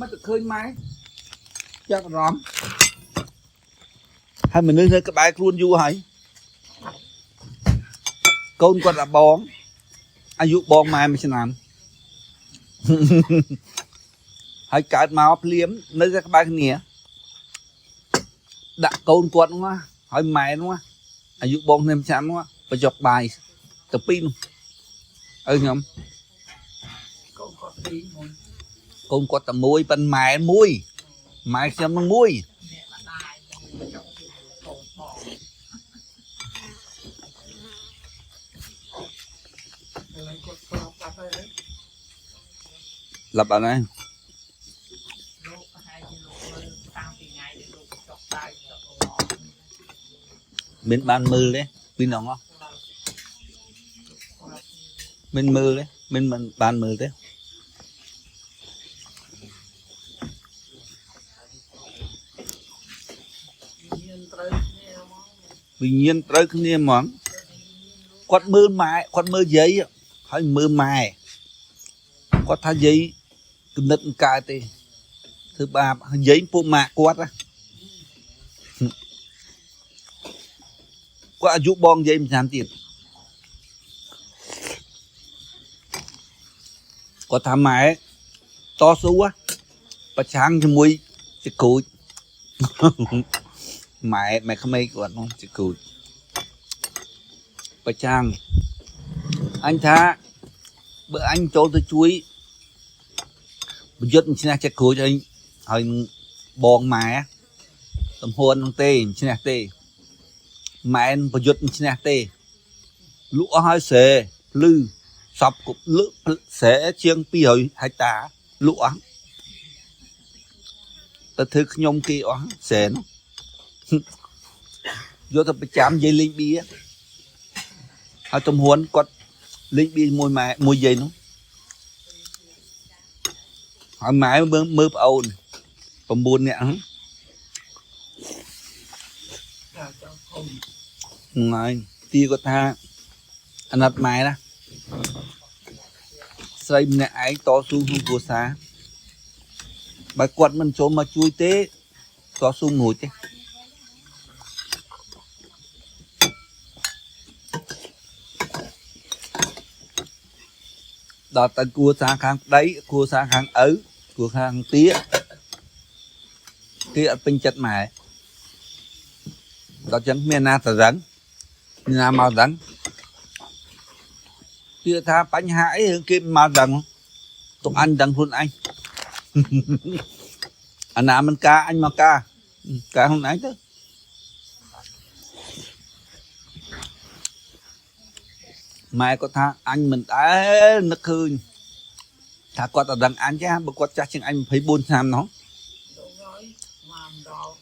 មិនទៅឃើញម៉ែចាប់អារម្មណ៍ហើយមនុស្សនៅក្បែរខ្លួនយូរហើយកូនគាត់អាបងអាយុបងម៉ែមួយឆ្នាំ ហើយកើតមកភ្លាមនៅតែក្បែរគ្នាដាក់កូនគាត់នោះណាហើយម៉ែនោះណាអាយុបងគ្នាមួយឆ្នាំនោះណាបញ្ចុកបាយទៅពីរនោះឪខ្ញុំ កូនគាត់ពីរមុន កូនគាត់តែមួយប៉ិនម៉ែមួយម៉ែខ្ញុំនឹងមួយ អ្នកម្ដាយនឹងចង់ជាមួយកូនបងឥឡូវគាត់ស្លាប់បាត់ហើយ ឡាប់អត់ហើយ លោកប្រហែលជាលោកមើលតាំងពីថ្ងៃដែលលោកចុកដៃចុកអង មានបានមើលទេពីនងហ៎មានមើលទេមានមិនបានមើលទេ មានត្រូវគ្នាហ្មង វិញ្ញាណត្រូវគ្នាហ្មងគាត់មើលម៉ែគាត់មើលយាយហើយមើលម៉ែគាត់ថាយាយគំនិតមិនកើតទេធ្វើបាបយាយពួកម៉ាក់គាត់ណាគាត់អាយុបងយាយមួយឆ្នាំទៀតគាត់ថាម៉ែតស៊ូហ៎ប្រឆាំងជាមួយចក្រូច ម៉ែម៉ែក្មេកគាត់នោះចក្រូច ប្រចាំងអញថាបើអញចូលទៅជួយប្រយុទ្ធមិនឈ្នះចិត្តក្រួចហើយហើយនឹងបងម៉ែទំហួននឹងទេមិនឈ្នះទេម៉ែនប្រយុទ្ធមិនឈ្នះទេលក់អស់ហើយស្រែភ្លឺសពគប់លក់ស្រែជាង200ហិកតាលក់អស់ទៅធ្វើខ្ញុំគេអស់ស្រែនោះ យកទៅប្រចាំនិយាយលេងបៀ ហើយទំហួនគាត់លេងបៀមួយម៉ែមួយយាយនោះហើយម៉ែមើលមើលប្អូន9នាក់ហ្នឹង ចាចង់គុំ ហ្នឹងហើយទីគាត់ថាអាណិតម៉ែណាស្រីម្នាក់ឯងតស៊ូក្នុងគ្រួសារបើគាត់មិនចូលមកជួយទេតស៊ូមិនរួចទេដល់ទៅគ្រួសារខាងប្តីគ្រួសារខាងឪគ្រួសារខាងទាគេអត់ពេញចិត្តម៉ែដល់ចឹងគ្មានណាទៅរឹងមានណាមកដឹងគេថាបញ្ហាអីរឿងគេមិនមកដឹងទុកអញដឹងខ្លួនឯង អាណាមិនការអញមកការការខ្លួនឯងទៅម៉ែគាត់ថាអញមិនដែលនឹកឃើញថាគាត់ទៅដឹងអញទេបើគាត់ចាស់ជាងអញ24ឆ្នាំនោះ ទៅហើយមកដល់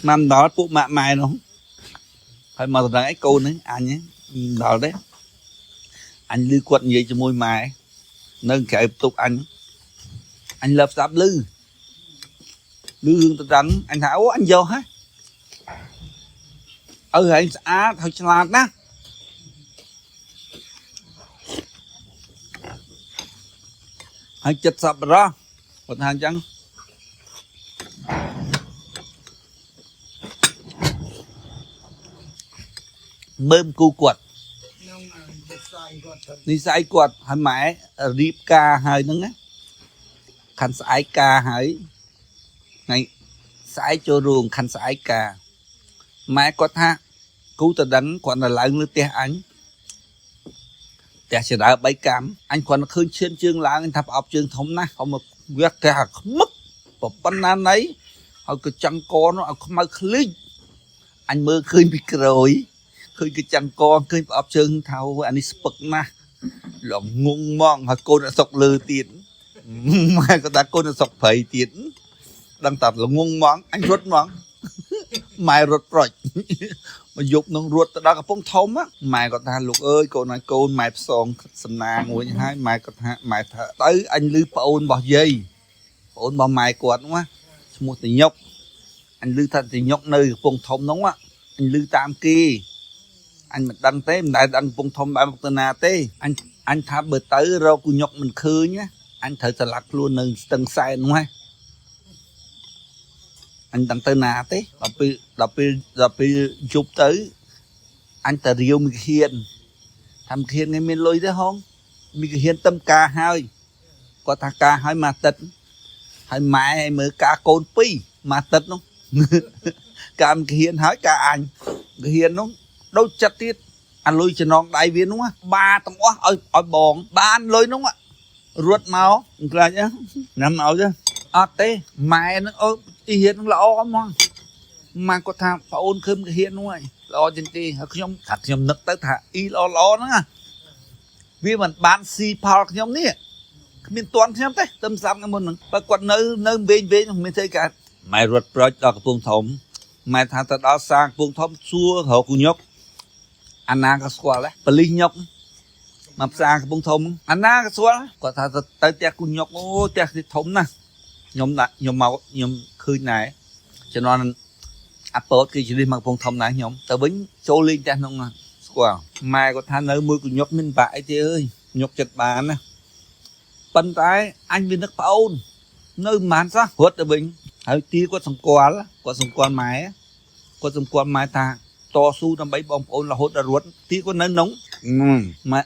មកមិនដល់ពួកម៉ាក់ម៉ែនោះហើយមកទៅដឹងអីកូនហ្នឹងអញហ្នឹងមិនដល់ទេអញឮគាត់និយាយជាមួយម៉ែនៅក្រៅបន្ទប់អញអញលើបស្ដាប់ឮឮរឿងទៅដឹងអញថាអូអញយកហ៎ឪហែងស្អាតហើយឆ្លាតណាស់ហើយចិត្តសប្បុរសគាត់ថាអញ្ចឹង មើលគូគាត់ ក្នុងនិស័យគាត់ទៅ និស័យគាត់ហើយម៉ែរៀបការហើយហ្នឹងណាខាន់ស្អែកការហើយថ្ងៃស្អែកចូលរូងខាន់ស្អែកការម៉ែគាត់ថាគូតដឹងគាត់នៅឡើងលើផ្ទះអញផ្ទះចដើ3កាំអញគាត់ឃើញឈានជើងឡើងអញថាប្រអប់ជើងធំណាស់ហៅមកវាគេហៅខ្មឹកប៉ុណ្ណាណីហើយក៏ចង្កនោះឲ្យខ្មៅឃ្លីចអញមើលឃើញពីក្រោយឃើញគេចង្កឃើញប្រអប់ជើងថាអូអានេះស្ពឹកណាស់ លងងងហ្មងហើយកូនអត់សុកលើទៀតម៉ែក៏ថាកូនអត់សុកព្រៃទៀតដឹងតែល្ងងហ្មងអញរត់ហ្មងម៉ែរត់ប្រុចមកយប់នឹងរត់ទៅដល់កំពង់ធំម៉ែក៏ថាលោកអើយកូនហើយកូនម៉ែផ្សងសំណាងមួយហើយម៉ែក៏ថាម៉ែថាទៅអញលឺប្អូនរបស់យាយប្អូនរបស់ម៉ែគាត់នោះណាឈ្មោះតញុកអញលឺថាតញុកនៅកំពង់ធំនោះអញលឺតាមគេអញមិនដឹងទេមិនដែលដឹងកំពង់ធំបែបមកទៅណាទេអញអញថាបើទៅរកគូញុកមិនឃើញណាអញត្រូវឆ្លាក់ខ្លួននៅស្ទឹងសែននោះហ៎ អញដឹងទៅណាទេដល់ពេលយប់ទៅអញទៅរាវមីហ៊ានថាមីហ៊ានគេមានលុយទេហងមីហ៊ានទឹមការហើយគាត់ថាការហើយមួយអាទិត្យហើយម៉ែឲ្យមើលការកូនពីរមួយអាទិត្យនោះ ការមីហ៊ានហើយការអញមីហ៊ាននោះដូចចិត្តទៀតអាលុយចំណងដៃវានោះបាទាំងអស់ឲ្យបងបានលុយនោះរត់មកខ្លាចញ៉ាំឲ្យទេអត់ទេម៉ែនឹងអូអ៊ីហ៊ាននឹងល្អហ្មងម៉ាគាត់ថាប្អូនឃើញមីហ៊ាននោះហើយល្អជាងគេហើយខ្ញុំថាខ្ញុំនឹកទៅថាអ៊ីល្អល្អហ្នឹងណាវាមិនបានស៊ីផលខ្ញុំនេះគ្មានតន់ខ្ញុំទេទៅស្ដាប់មុនហ្នឹងបើគាត់នៅវែងវែងមិនមានធ្វើកើតម៉ែរត់ប្រូចដល់កំពង់ធំម៉ែថាទៅដល់សាកំពង់ធំសួររកគូញុកអាណាក៏ស្គាល់ដែរប៉លិសញុកមកផ្សារកំពង់ធំអាណាក៏ស្គាល់គាត់ថាទៅផ្ទះគូញុកអូផ្ទះទីធំណាស់ខ្ញុំដាក់ខ្ញុំមកខ្ញុំឃើញដែរជំនាន់អាពតគេជិះមកកំពង់ធំដែរខ្ញុំទៅវិញចូលលេងផ្ទះនោះស្គាល់ម៉ែគាត់ថានៅមួយគូញុកមានបាក់អីទេអើយញុកចិត្តបានណាប៉ុន្តែអញវានឹកប្អូននៅមិនបានសោះរត់ទៅវិញហើយទីគាត់សម្គាល់គាត់សម្គាល់ម៉ែគាត់សម្គាល់ម៉ែថាតស៊ូដើម្បីបងប្អូនរហូតដល់រត់ទីគាត់នៅក្នុងម៉ែ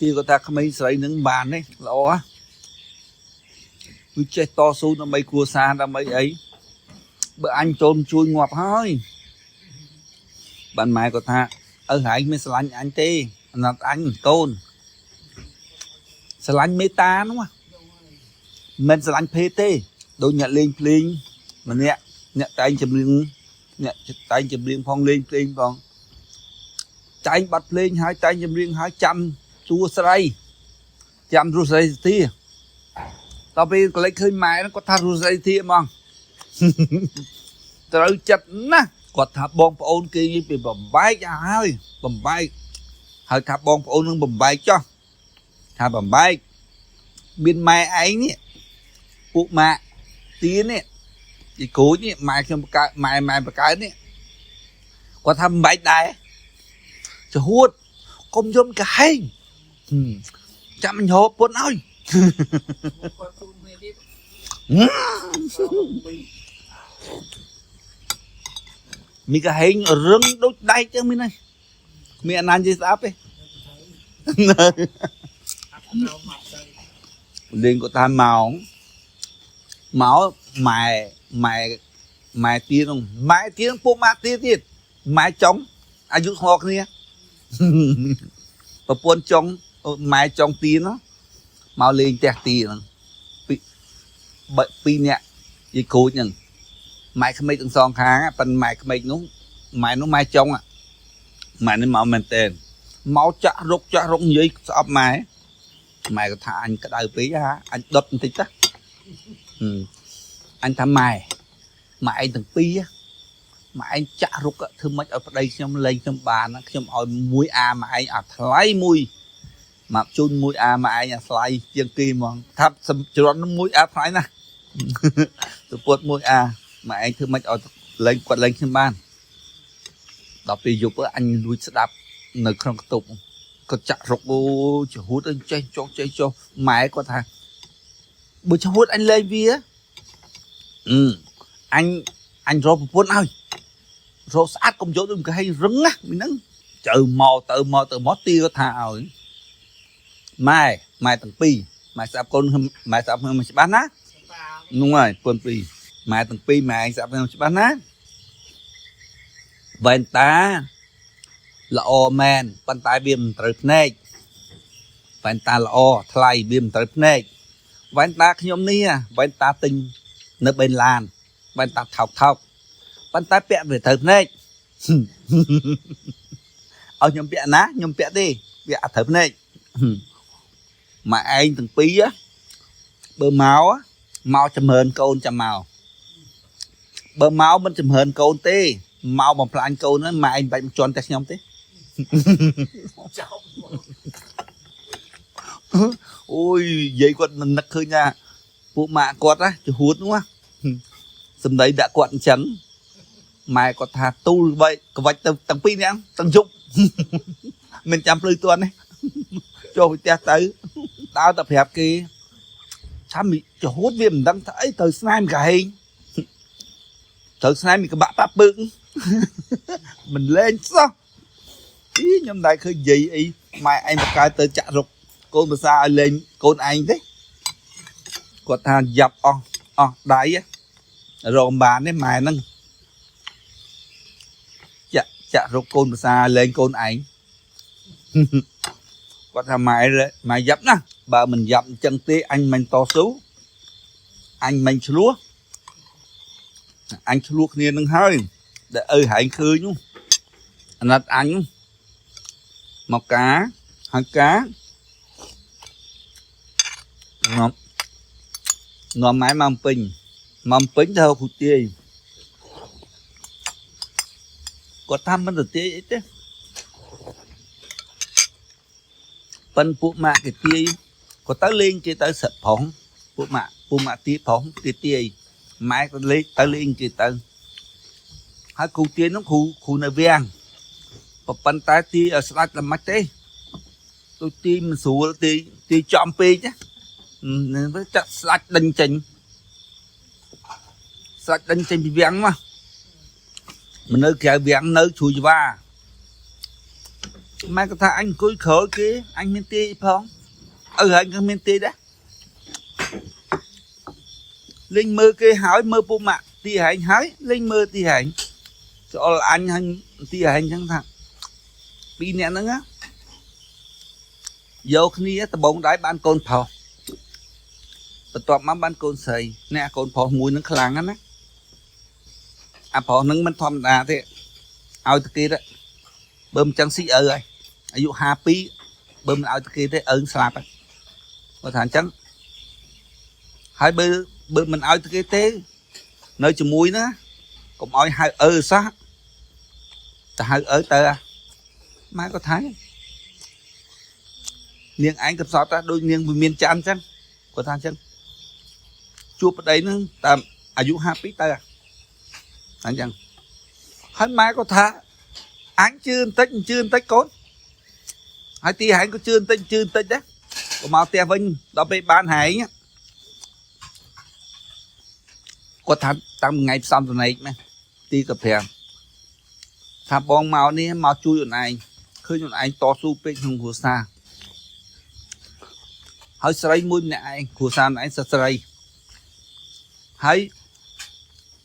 ទីគាត់ថាក្មេងស្រីនឹងបានទេល្អហ៎គឺចេះតស៊ូដើម្បីគ្រួសារដើម្បីអីបើអញចូលជួយងាប់ហើយបានម៉ែគាត់ថាឪហែងមិនស្រឡាញ់អញទេអាណិតអញកូនស្រឡាញ់មេត្តានោះមិនស្រឡាញ់ភេទទេដូចអ្នកលេងភ្លេងម្នាក់អ្នកតែងចម្រៀងអ្នកតែងចម្រៀងផងលេងភ្លេងផងតែងបាត់ភ្លេងហើយតែងចម្រៀងហើយចាំតួស្រីចាំរស់ស្រីសធាដល់ពេលកលេចឃើញម៉ែហ្នឹងគាត់ថារស់ស្រីធាហ្មង ត្រូវចិត្តណាស់គាត់ថាបងប្អូនគេពីបំបែកហើយបំបែកហើយថាបងប្អូននឹងបំបែកចោះថាបំបែកមានម៉ែឯងនេះពួកម៉ាក់ទានេះទីក្រូចនេះម៉ែខ្ញុំបកើតម៉ែម៉ែបកើតនេះគាត់ថាបំបែកដែរចហួតកុំយំកាហែងចាំអញហូបពុនឲ្យ គាត់ជូនគ្នាទៀត មីកាហែងរឹងដូចដែកចឹងមានហើយមានអាណានិយាយស្ដាប់ទេ អត់ទៅមកទៅ លេងគាត់ថាម៉ោងមកម៉ែម៉ែម៉ែទៀននោះម៉ែទៀនពួកម៉ាក់ទៀនទៀតម៉ែចុងអាយុស្មើគ្នា ប្រពន្ធចុងម៉ែចុងទៀននោះមកលេងផ្ទះទៀនហ្នឹងពីបីពីរនាក់យាយក្រូចហ្នឹងម៉ែក្មេកទាំងសងខាងប៉ិនម៉ែក្មេកនោះម៉ែនោះម៉ែចុងម៉ែនេះមកមែនតើមកចាក់រុកចាក់រុកនិយាយស្អប់ម៉ែម៉ែក៏ថាអញក្តៅពេកហ่าអញដុតបន្តិចទៅអញថាម៉ែម៉ែឯងទាំងពីរម៉ែឯងចាក់រុកធ្វើម៉េចឲ្យប្តីខ្ញុំលែងខ្ញុំបានខ្ញុំឲ្យមួយអាម៉ែឯងអាថ្លៃមួយមកជូនមួយអាម៉ែឯងអាថ្លៃជាងគេហ្មងថាច្រត់នឹងមួយអាថ្លៃណាស់ទៅពុតមួយអាម៉ែឯងធ្វើម៉េចឲ្យលែងគាត់លែងខ្ញុំបានដល់ពេលយប់អញលួចស្ដាប់នៅក្នុងខ្ទប់គាត់ចាក់រុកអូចហួតអញចេះចុះចេះចុះម៉ែគាត់ថាបើចហួតអញលែងវាអឺអញអញរកប្រពន្ធឲ្យរកស្អាតកុំយកដូចគេឲ្យរឹងណាមីហ្នឹងទៅមកទៅមកទៅមកទីគាត់ថាឲ្យម៉ែម៉ែទាំងពីរម៉ែស្អាប់កូនម៉ែស្អាប់ខ្ញុំច្បាស់ណា បា នោះហើយពូនពីរម៉ែទាំងពីរម៉ែឯងស្អាប់ខ្ញុំច្បាស់ណាវ៉ែនតាល្អមែនប៉ុន្តែវាមិនត្រូវភ្នែកវ៉ែនតាល្អថ្លៃវាមិនត្រូវភ្នែកវ៉ែនតាខ្ញុំនេះវ៉ែនតាទិញនៅបេនឡានវ៉ែនតាថោកថោកប៉ុន្តែពាក់វាត្រូវភ្នែក ឲ្យខ្ញុំពាក់ណាខ្ញុំពាក់ទេវាអត់ត្រូវភ្នែក ម៉ែឯងទាំងពីរបើមកមកចម្រើនកូនចាំមកបើមកមិនចម្រើនកូនទេមកបំផ្លាញកូនហ្នឹងម៉ែឯងបាច់មកជន់តែខ្ញុំទេ ចោល អូយនិយាយគាត់មិននឹកឃើញថាពួកម៉ាក់គាត់ណាចហួតនោះណាសម្ដីដាក់គាត់អញ្ចឹងម៉ែគាត់ថាទូលបីក្បាច់ទៅទាំងពីរនាក់ទាំងយប់ មិនចាំភ្លឺទាន់ទេ ចូលទៅផ្ទះទៅដើរតែប្រាប់គេថាមីចហួតវាមិនដឹងថាអីទៅស្នេហ៍មកហេង ត្រូវស្នេហ៍មីក្បាក់ប៉ាពឹក មិនលេងសោះអីខ្ញុំដែរឃើញនិយាយអីម៉ែឯងបកកើតទៅចាក់រុកកូនភាសាឲ្យលេងកូនឯងទេគាត់ថាយ៉ាប់អស់អស់ដៃហ៎រកមិនបានទេម៉ែហ្នឹងចាក់ចាក់រុកកូនភាសាឲ្យលេងកូនឯង គាត់ថាម៉ែម៉ែយ៉ាប់ណាស់បើមិនយ៉ាប់អញ្ចឹងទេអញមិនតស៊ូអញមិនឆ្លោះអញឆ្លោះគ្នានឹងហើយដែលឪហែងឃើញនោះអាណិតអញនោះមកការហើយការនាំនាំម៉ែមកពេញមកពេញទៅរកគ្រូទាយគាត់ថាមិនទៅទាយអីទេប៉ិនពួកម៉ាក់គេទាយគាត់ទៅលេងគេទៅសឹកប្រុងពួកម៉ាក់ពួកម៉ាក់ទាយប្រុងគេទាយម៉ែក៏លេងទៅលេងគេទៅហើយគ្រូទាយនោះគ្រូគ្រូនៅវាំងប៉ុន្តែទាយឲ្យស្ដាច់តែមិនទេដូចទាយមិនស្រួលទាយទាយចំពេកណាអឺចាក់ស្ដាច់ដេញចេញស្ដាច់ដេញចេញពីវាំងមកមិននៅក្រៅវាំងនៅជ្រួយវ៉ាម៉ែក៏ថាអញអង្គុយក្រោយគេអញមានទាយផងឪហែងក៏មានទាយដែរលេងមើលគេហើយមើលពួកម៉ាក់ទាយហែងហើយលេងមើលទាយហែងស្អល់អញហើយទាយហែងចឹងថាពីរនាក់ហ្នឹងណាយកគ្នាដបងដៃបានកូនប្រុសបន្ទាប់មកបានកូនស្រីអ្នកកូនប្រុសមួយហ្នឹងខ្លាំងណាស់ណាអាប្រុសហ្នឹងមិនធម្មតាទេឲ្យទៅគេទៅបើមិនចឹងស៊ីឪហើយអាយុ52បើមិនឲ្យទៅគេទេឪស្លាប់ហើយគាត់ថាអញ្ចឹងហើយបើបើមិនឲ្យទៅគេទេនៅជាមួយណាកុំឲ្យហៅឪសោះទៅហៅឪទៅម៉ែក៏ថានាងឯងក៏សតដែរដូចនាងវិមានច័ន្ទអញ្ចឹងគាត់ថាអញ្ចឹងជួបប្តីហ្នឹងតាមអាយុ52ទៅអញ្ចឹងហើយម៉ែក៏ថាអញជឿបន្តិចជឿបន្តិចកូនហើយទីហែងក៏ជឿបន្តិចជឿបន្តិចដែរក៏មកផ្ទះវិញដល់ពេលបានហែងគាត់ថាតាមថ្ងៃផ្សំចំណែកណាទីក៏ប្រាប់ថាបងមកនេះមកជួយអូនឯងឃើញអូនឯងតស៊ូពេកក្នុងគ្រួសារហើយស្រីមួយម្នាក់ឯងគ្រួសារម្នាក់ឯងសិតស្រីហើយ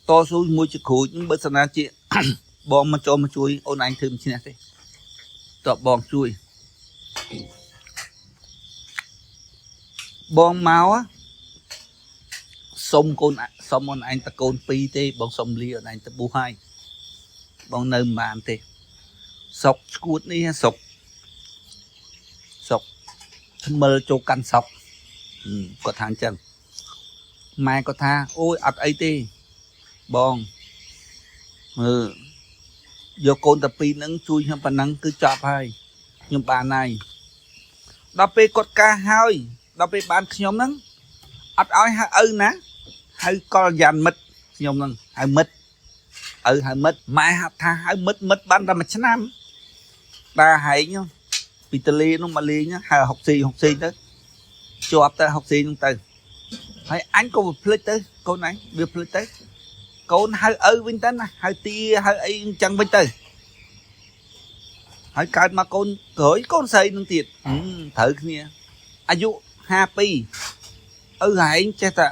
តស៊ូមួយជាគ្រូបើសិនណាជា បងមកចូលមកជួយអូនឯងធ្វើមិនឈ្នះទេតបបងជួយបងមកសុំកូនសុំអូនឯងតកូនពីរទេបងសុំលាអូនឯងទៅប៊ូហើយបងនៅមិនបានទេសុកឈួតនេះសុកសុកថ្មិលចូលកាន់សុកគាត់ថាអញ្ចឹងម៉ែគាត់ថាអូយអត់អីទេបងមើលយកកូនតាពីរហ្នឹងជួយខ្ញុំប៉ុណ្ណឹងគឺចប់ហើយខ្ញុំបានហើយដល់ពេលគាត់ការហើយដល់ពេលបានខ្ញុំហ្នឹងអត់ឲ្យហៅឪណាហៅកលយ៉ានមិត្តខ្ញុំហ្នឹងហៅមិត្តឪហៅមិត្តម៉ែហាត់ថាហៅមិត្តមិត្តបានតែមួយឆ្នាំតាហែងពីតលេនោះមកលេងហៅ60 60ទៅជាប់ទៅ60ហ្នឹងទៅហើយអញក៏វាភ្លេចទៅកូនឯងវាភ្លេចទៅកូនហៅឪវិញទៅណាហៅទាហៅអីអញ្ចឹងវិញទៅហើយកើតមកកូនក្រោយកូនស្រីនឹងទៀតត្រូវគ្នាអាយុ52ឪហែងចេះតែ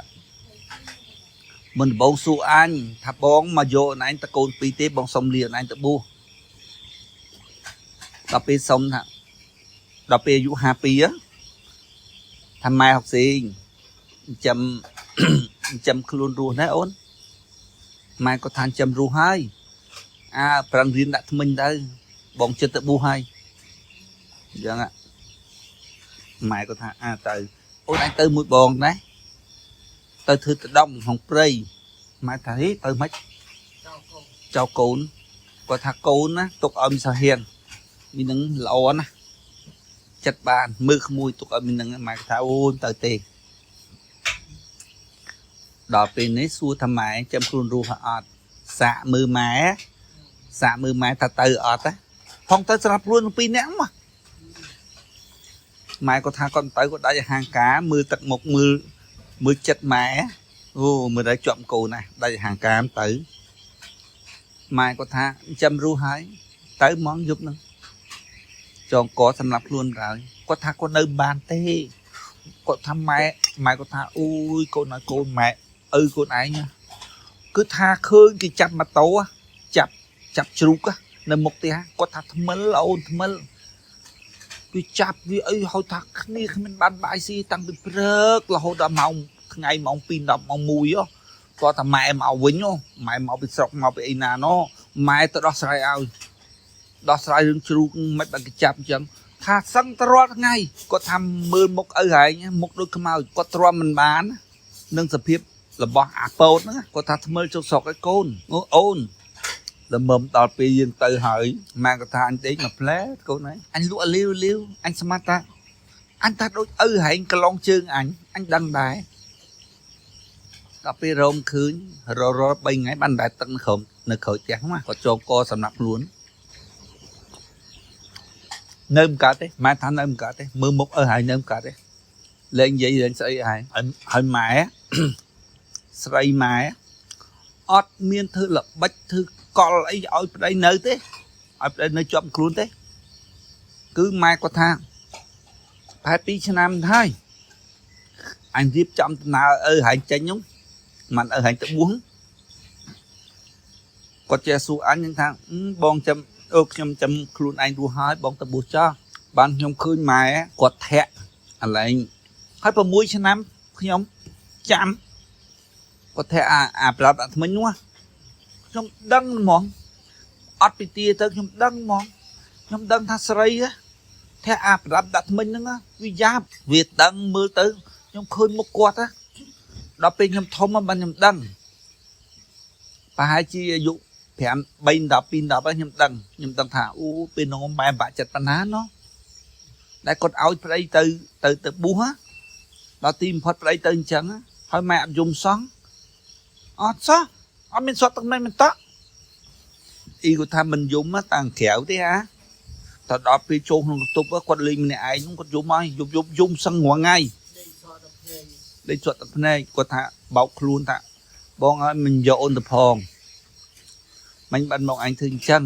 មិនដំបងសួរអញថាបងមកយកអូនឯងតកូនពីរទេបងសុំលាអូនឯងទៅបួសដល់ពេលសុំថាដល់ពេលអាយុ52ថាម៉ែហុកសេងចាំចាំខ្លួនរស់ណាអូនម៉ែក៏ថាចាំរស់ហើយអើប្រឹងរៀនដាក់ថ្មិញទៅបងចិត្តទៅបួសហើយអញ្ចឹងម៉ែក៏ថាអើទៅអូនឯងទៅមួយបងណាទៅធ្វើតដំក្នុងព្រៃម៉ែថាហីទៅមិនចៅកូនគាត់ថាកូនណាទុកឲ្យមីសហៀងមីនឹងល្អណាចិត្តបានមើលក្មួយទុកឲ្យមីនឹងម៉ែថាអូនទៅទេដល់ពេលនេះសួរថាម៉ែចាំខ្លួនរស់អត់សាកមើលម៉ែសាកមើលម៉ែថាទៅអត់ណាផងទៅស្រាប់ខ្លួនពីរនាក់មកម៉ែក៏ថាគាត់ទៅគាត់ដាច់អាហារការមើលទឹកមុខមើលមើលចិត្តម៉ែអូមើលដល់ជាប់កូនណាដាច់អាហារការទៅ ម៉ែគាត់ថាចាំរស់ហើយទៅហ្មងយប់ហ្នឹងចងកសម្រាប់ខ្លួនហើយគាត់ថាគាត់នៅបានទេគាត់ថាម៉ែម៉ែគាត់ថាអូយកូនឲ្យកូនម៉ែឪកូនឯងណាគឺថាឃើញគេចាប់ម៉ូតូចាប់ចាប់ជ្រូកនៅមុខផ្ទះគាត់ថាថ្មិលអូនថ្មិលវាចាប់វាអីហៅថាគ្នាគ្មានបានបាយស៊ីតាំងពីព្រឹករហូតដល់ម៉ោងថ្ងៃម៉ោង2 10ម៉ោង1ហ៎គាត់ថាម៉ែមកវិញហ៎ម៉ែមកពីស្រុកមកពីអីណាណោះម៉ែទៅដោះស្រាយឲ្យដោះស្រាយរឿងជ្រូកមិនបានគេចាប់អញ្ចឹងថាសឹងតរាល់ថ្ងៃគាត់ថាមើលមុខឪហែងមុខដូចខ្មោចគាត់ទ្រាំមិនបាននឹងសភាពរបស់អាពោតហ្នឹងគាត់ថាថ្មិលចូលស្រុកឲ្យកូនអូអូនល្មមដល់ពេលយើងទៅហើយម៉ែគាត់ថាអញដេកមកផ្លែកូនឯងអញលក់លាវលាវអញស្មាត់ថាអញថាដូចឪហែងកន្លងជើងអញអញដឹងដែរដល់ពេលរោមឃើញររ3ថ្ងៃបានតែទឹកនៅក្រោមនៅក្រោយផ្ទះហ្នឹងគាត់ចូលកសម្រាប់ខ្លួននៅមិនកើតទេម៉ែថានៅមិនកើតទេមើលមុខឪហើយនៅមិនកើតទេលែងនិយាយលែងស្អីហើយហើយម៉ែ ស្រីម៉ែអត់មានធ្វើល្បិចធ្វើកលអីឲ្យប្តីនៅទេឲ្យប្តីនៅជាប់ខ្លួនទេគឺម៉ែគាត់ថាប្រហែល2ឆ្នាំហើយអញរៀបចំដំណើរឪហែងចេញហ្នឹងមិនឪហែងទៅបួសគាត់ចេះសួរអញថាបងចាំអូខ្ញុំចាំខ្លួនឯងរស់ហើយបងទៅបួសចោះបានខ្ញុំឃើញម៉ែគាត់ធាក់អាឡែងហើយ6ឆ្នាំខ្ញុំចាំគាត់ធាក់អាប្រាប់អាថ្មិញនោះខ្ញុំដឹងហ្មងអត់ពីទាទៅខ្ញុំដឹងហ្មងខ្ញុំដឹងថាស្រីធាក់អាប្រាប់ដាក់ថ្មិញហ្នឹងវាយ៉ាប់វាដឹងមើលទៅខ្ញុំឃើញមុខគាត់ណាដល់ពេលខ្ញុំធំបានខ្ញុំដឹងប្រហែលជាអាយុ5 3 10 2 10ហើយខ្ញុំដឹងខ្ញុំដឹងថាអូពេលនោះម៉ែបាក់ចិត្តប៉ុណ្ណាណោះដែលគាត់ឲ្យប្តីទៅទៅទៅបួសដល់ទីបំផុតប្តីទៅអញ្ចឹងហើយម៉ែអត់យំសោះអត់សោះអត់មានសក់ទឹកមិនមិនតក់អ៊ីគាត់ថាមិនយំតាំងក្រៅទេហាតដល់ពេលចូលក្នុងបន្ទប់គាត់លេងម្នាក់ឯងហ្នឹងគាត់យំហើយយំយំយំសឹងរាល់ថ្ងៃដេកសក់ទឹកភ្នែកគាត់ថាបោកខ្លួនថាបងឲ្យមិនយកអូនទៅផងមិញបានមកអញធ្វើអញ្ចឹង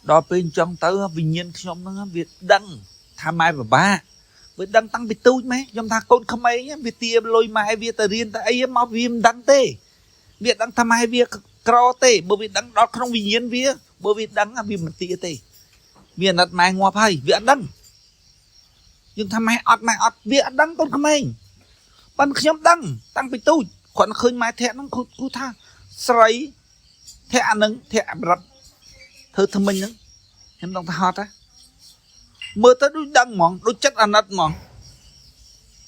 ដល់ពេលអញ្ចឹងទៅវិញ្ញាណខ្ញុំហ្នឹងវាដឹងថាម៉ែពិបាកវាដឹងតាំងពីទូចម៉ែខ្ញុំថាកូនក្មេងវាទាលុយម៉ែវាទៅរៀនទៅអីមកវាមិនដឹងទេវាដឹងថាម៉ែវាក្រទេបើវាដឹងដល់ក្នុងវិញ្ញាណវាបើវាដឹងវាមិនទាទេវាអាណិតម៉ែងាប់ហើយវាអត់ដឹងយើងថាម៉ែអត់ម៉ែអត់វាអត់ដឹងកូនក្មេងប៉ុន្តែខ្ញុំដឹងតាំងពីទូចគាត់ឃើញម៉ែធាក់ហ្នឹងគូថាស្រីធាក់អានឹងធាក់ប្រាប់ធ្វើថ្មិញហ្នឹងខ្ញុំដឹងថាហត់ហ៎មើលទៅដូចដឹងហ្មងដូចចិត្តអាណិតហ្មង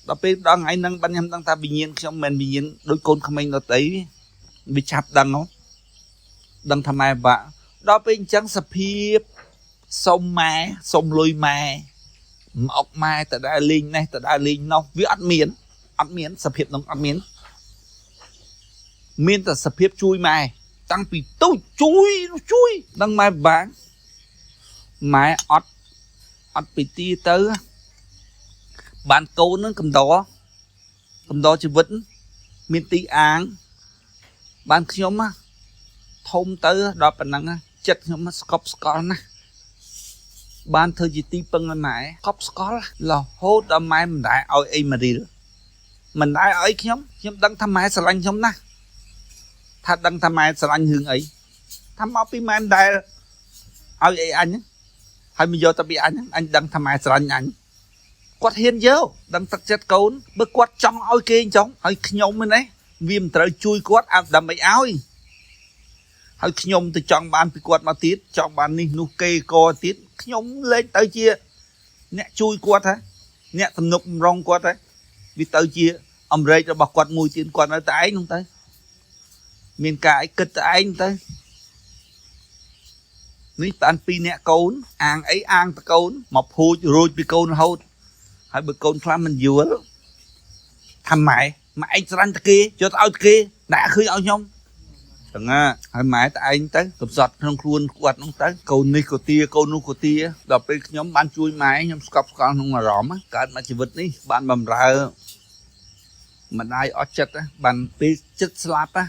ដល់ពេលដល់ថ្ងៃហ្នឹងបានខ្ញុំដឹងថាវិញ្ញាណខ្ញុំមិនមែនវិញ្ញាណដូចកូនក្មេងដទៃវាឆាប់ដឹងហ៎ដឹងថាម៉ែបាក់ដល់ពេលអញ្ចឹងសភាពសុំម៉ែសុំលុយម៉ែមកម៉ែទៅដើរលេងនេះទៅដើរលេងនោះវាអត់មានអត់មានសភាពនោះអត់មានមានតែសភាពជួយម៉ែតាំងពីទូចជួយជួយដឹងម៉ែបាក់ម៉ែអត់អត់ពីទីទៅបានកូននឹងកំដរកំដរជីវិតមានទីអាងបានខ្ញុំធំទៅដល់ប៉ុណ្ណឹងចិត្តខ្ញុំស្កប់ស្កល់ណាស់បានធ្វើជាទីពឹងឲ្យម៉ែកប់ស្កល់រហូតដល់ម៉ែមិនដែលឲ្យអីមករៀលមិនដែលឲ្យខ្ញុំខ្ញុំដឹងថាម៉ែស្រឡាញ់ខ្ញុំណាស់ថាដឹងថាម៉ែស្រឡាញ់រឿងអីថាមកពីម៉ែមិនដែលឲ្យអីអញហើយមកយកទៅពីអញអញដឹងថាម៉ែស្រឡាញ់អញគាត់ហ៊ានយកដឹងទឹកចិត្តកូនបើគាត់ចង់ឲ្យគេអញ្ចឹងឲ្យខ្ញុំនេះវាមិនត្រូវជួយគាត់ដើម្បីឲ្យហើយខ្ញុំទៅចង់បានពីគាត់មកទៀតចង់បាននេះនោះគេកទៀតខ្ញុំលែងទៅជាអ្នកជួយគាត់ហ៎អ្នកទំនុកបំរុងគាត់ហ៎វាទៅជាអមរែករបស់គាត់មួយទៀតគាត់នៅតែឯងនោះទៅមានការអីគិតតែឯងទៅនេះបានពីរអ្នកកូនអាងអីអាងតកូនមកភូចរួចពីកូនរហូតហើយបើកូនខ្លះមិនយល់ថាម៉ែម៉ែឯងស្រឡាញ់តគេយកទៅឲ្យតគេដាក់ឃើញឲ្យខ្ញុំចឹងណាហើយម៉ែតឯងទៅកំសត់ក្នុងខ្លួនគាត់នោះទៅកូននេះក៏ទាកូននោះក៏ទាដល់ពេលខ្ញុំបានជួយម៉ែខ្ញុំស្កប់ស្កល់ក្នុងអារម្មណ៍កើតមកជីវិតនេះបានបំរើម្ដាយអត់ចិត្តបានពេលចិត្តស្លាប់ណា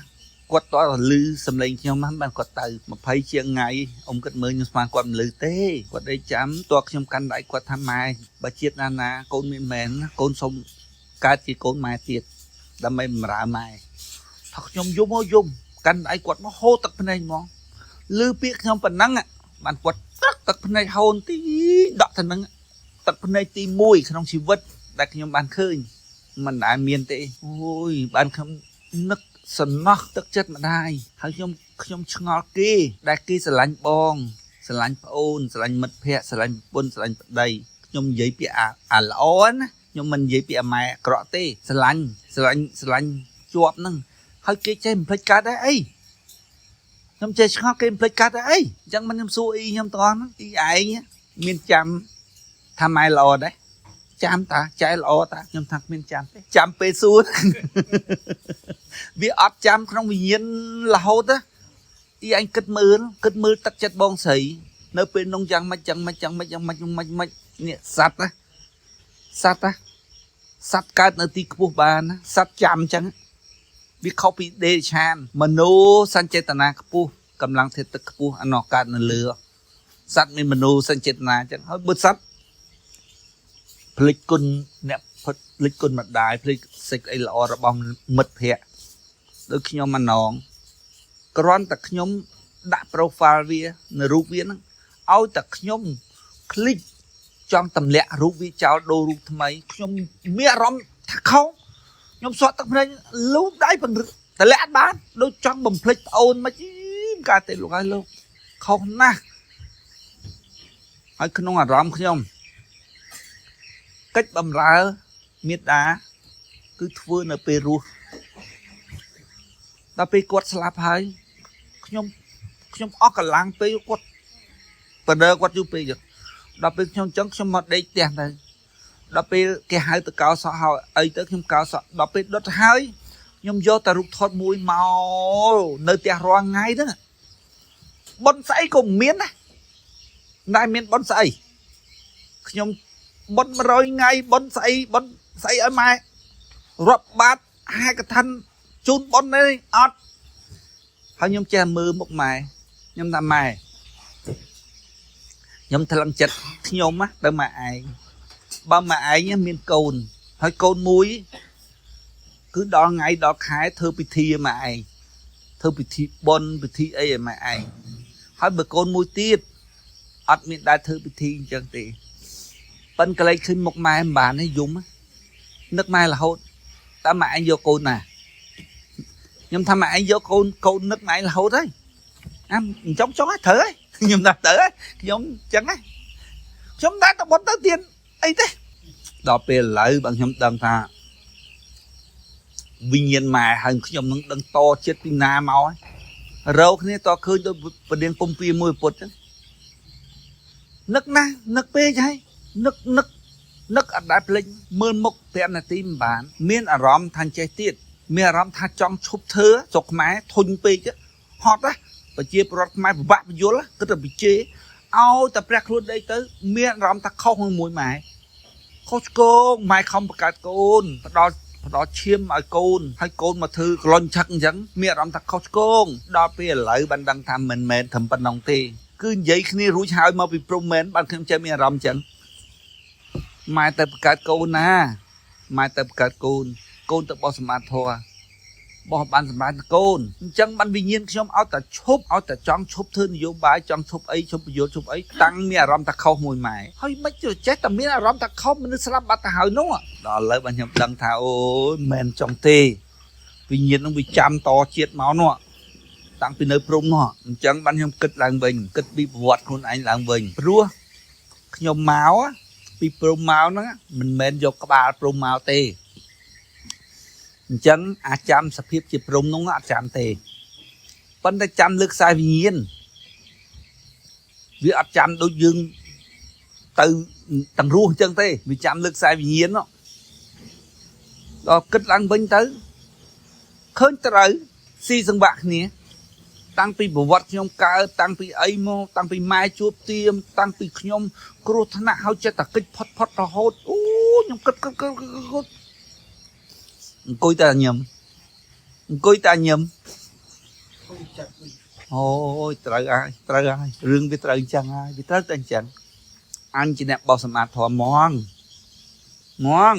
គាត់តើលឺសំឡេងខ្ញុំហ្នឹងបានគាត់ទៅ20ជាងថ្ងៃអ៊ំគិតមើលខ្ញុំស្មានគាត់មិនលឺទេគាត់ដេកចាំតើខ្ញុំកាន់ដៃគាត់ថាម៉ែបើជាតិណាណាកូនមានមែនកូនសុំកើតជាកូនម៉ែទៀតដើម្បីបម្រើម៉ែថាខ្ញុំយំមកយំកាន់ដៃគាត់មកហូរទឹកភ្នែកហ្មងលឺពាក្យខ្ញុំប៉ុណ្ណឹងបានគាត់ទឹកទឹកភ្នែកហូរទីដក់ទៅនឹងទឹកភ្នែកទី1ក្នុងជីវិតដែលខ្ញុំបានឃើញមិនដែលមានទេអូយបានខ្ញុំនឹកសំណោះទឹកចិត្តម្ដាយហើយខ្ញុំឆ្ងល់គេដែលគេស្រឡាញ់បងស្រឡាញ់ប្អូនស្រឡាញ់មិត្តភក្តិស្រឡាញ់ប្រពន្ធស្រឡាញ់ប្តីខ្ញុំនិយាយពីអាល្អណាខ្ញុំមិននិយាយពីអាម៉ែអាក្រក់ទេស្រឡាញ់ស្រឡាញ់ស្រឡាញ់ជាប់ហ្នឹងហើយគេចេះមិនភ្លេចកើតដែរអីខ្ញុំចេះឆ្ងល់គេមិនភ្លេចកើតដែរអីអញ្ចឹងមិនខ្ញុំសួរអ៊ីខ្ញុំទាំងអស់ហ្នឹងអ៊ីឯងមានចាំថាម៉ែល្អដែរចាំតាចែល្អតាខ្ញុំថាគ្មានចាំទេចាំពេលសួរ វាអត់ចាំក្នុងវិញ្ញាណរហូតណាអ៊ីឯងគិតមើលគិតមើលទឹកចិត្តបងស្រីនៅពេលនោះយ៉ាងម៉េចយ៉ាងម៉េចយ៉ាងម៉េចយ៉ាងម៉េចយ៉ាងម៉េចម៉េចនេះសัตว์ណាសัตว์ណាសัตว์កើតនៅទីខ្ពស់បានណាសัตว์ចាំអញ្ចឹងវាខុសពីដេឆានមโนសញ្ចេតនាខ្ពស់កម្លាំងធាតុទឹកខ្ពស់អានោះកើតនៅលើសัตว์មានមโนសញ្ចេតនាអញ្ចឹងហើយបើសัตว์ភ្លេចគុណអ្នកភ្លេចគុណម្ដាយភ្លេចសេចក្តីល្អរបស់មិត្តភ័ក្តិដូចខ្ញុំម្នងគ្រាន់តែខ្ញុំដាក់ profile វានៅរូបវាហ្នឹងឲ្យតែខ្ញុំ click ចង់ទម្លាក់រូបវាចោលដូររូបថ្មីខ្ញុំមានអារម្មណ៍ថាខុសខ្ញុំសក់ទឹកភ្នែកលូកដៃពង្រឹងទម្លាក់អត់បានដូចចង់បំភ្លេចប្អូនមិនកើតទេលោកហើយលោកខុសណាស់ហើយក្នុងអារម្មណ៍ខ្ញុំកិច្ចបំរើមេត្តាគឺធ្វើនៅពេលរស់ដល់ពេលគាត់ស្លាប់ហើយខ្ញុំខ្ញុំអស់កម្លាំងពេលគាត់បដិគាត់យូរពេកដល់ពេលខ្ញុំអញ្ចឹងខ្ញុំមកដេកផ្ទះទៅដល់ពេលគេហៅទៅកោសក់ហើយអីទៅខ្ញុំកោសក់ដល់ពេលដុតហើយខ្ញុំយកតែរូបថតមួយមកនៅផ្ទះរាល់ថ្ងៃហ្នឹងប៉ុនស្អីក៏មានដែរតែមានប៉ុនស្អីខ្ញុំប៉ុន100ថ្ងៃប៉ុនស្អីប៉ុនស្អីឲ្យម៉ែរាប់បាតហែកថាន់ជូនប៉ុននេះអត់ហើយខ្ញុំចេះមើលមុខម៉ែខ្ញុំថាម៉ែខ្ញុំថ្លឹងចិត្តខ្ញុំណាទៅម៉ែឯងបើម៉ែឯងមានកូនហើយកូនមួយគឺដល់ថ្ងៃដល់ខែធ្វើពិធីឲ្យម៉ែឯងធ្វើពិធីបុណ្យពិធីអីឲ្យម៉ែឯងហើយបើកូនមួយទៀតអត់មានដែលធ្វើពិធីអញ្ចឹងទេប៉ិនកលេចឃើញមុខម៉ែមិនបានទេយំនឹកម៉ែរហូតតើម៉ែឯងយកកូនណាខ្ញុំថាម៉ែឯងយកកូនកូននឹកម៉ែឯងរហូតហើយអាអញ្ចឹងចង់ឲ្យត្រូវហើយខ្ញុំថាទៅហើយខ្ញុំអញ្ចឹងហ៎ខ្ញុំដែរទៅបុណ្យទៅទៀតអីទេដល់ពេលឥឡូវបើខ្ញុំដឹងថាវិញ្ញាណម៉ែហើយខ្ញុំនឹងដឹងតចិត្តពីណាមកហើយរកគ្នាតឃើញដូចពនាងពុំពីមួយពុទ្ធចឹងនឹកណាស់នឹកពេកហើយនឹកនឹកនឹកអត់ដែលភ្លេចមើលមុខ5នាទីមិនបានមានអារម្មណ៍ថាចេះទៀតមានអារម្មណ៍ថាចង់ឈប់ធ្វើស្រុកខ្មែរធុញពេកហត់ណាប្រជាពលរដ្ឋខ្មែរពិបាកពយល់គិតតែវិជេឲ្យតែព្រះខ្លួនដេកទៅមានអារម្មណ៍ថាខុសមួយម៉ែខុសឆ្គងម៉ែខំបង្កើតកូនផ្ដល់ផ្ដល់ឈាមឲ្យកូនហើយកូនមកធ្វើក្លុញឆឹកអញ្ចឹងមានអារម្មណ៍ថាខុសឆ្គងដល់ពេលឥឡូវបានដឹងថាមិនមែនត្រឹមប៉ុណ្ណឹងទេគឺនិយាយគ្នារួចហើយមកពីព្រំមែនបានខ្ញុំចេះមានអារម្មណ៍អញ្ចឹងម៉ែទៅបង្កើតកូនណាម៉ែទៅបង្កើតកូនកូនទៅបោះសម្បត្តិធម៌បោះបានសម្រាប់កូនអញ្ចឹងបានវិញ្ញាណខ្ញុំឲ្យតែឈប់ឲ្យតែចង់ឈប់ធ្វើនយោបាយចង់ឈប់អីឈប់ពយល់ឈប់អីតាំងមានអារម្មណ៍ថាខុសមួយម៉ែហើយមិនចេះតែមានអារម្មណ៍ថាខុសមនុស្សស្លាប់បាត់ទៅហើយនោះដល់ឥឡូវបានខ្ញុំដឹងថាអូយមិនមែនចង់ទេវិញ្ញាណនឹងវាចាំតជាតិមកនោះតាំងពីនៅព្រំនោះអញ្ចឹងបានខ្ញុំគិតឡើងវិញគិតពីប្រវត្តិខ្លួនឯងឡើងវិញព្រោះខ្ញុំមកពីព្រំមកហ្នឹងមិនមែនយកក្បាលព្រំមកទេអញ្ចឹងអាចចាំសភាពជាព្រំនោះអត់ចាំទេប៉ុន្តែចាំលើខ្សែវិញ្ញាណវាអត់ចាំដូចយើងទៅទាំងរស់អញ្ចឹងទេវាចាំលើខ្សែវិញ្ញាណនោះដល់គិតឡើងវិញទៅឃើញត្រូវស៊ីសង្វាក់គ្នាតាំងពីប្រវត្តិខ្ញុំកើតតាំងពីអីមកតាំងពីម៉ែជួបទៀមតាំងពីខ្ញុំគ្រោះថ្នាក់ហើយចិត្តតែគិតផុតផុតរហូតអូខ្ញុំគិតគិតគិតគិតអង្គុយតែញឹមអង្គុយតែញឹម ចិត្តវិញ អូយត្រូវហើយត្រូវហើយរឿងវាត្រូវអញ្ចឹងហើយវាត្រូវតែអញ្ចឹងអញជាអ្នកបោសសម្អាតធម៌ហ្មងហ្មង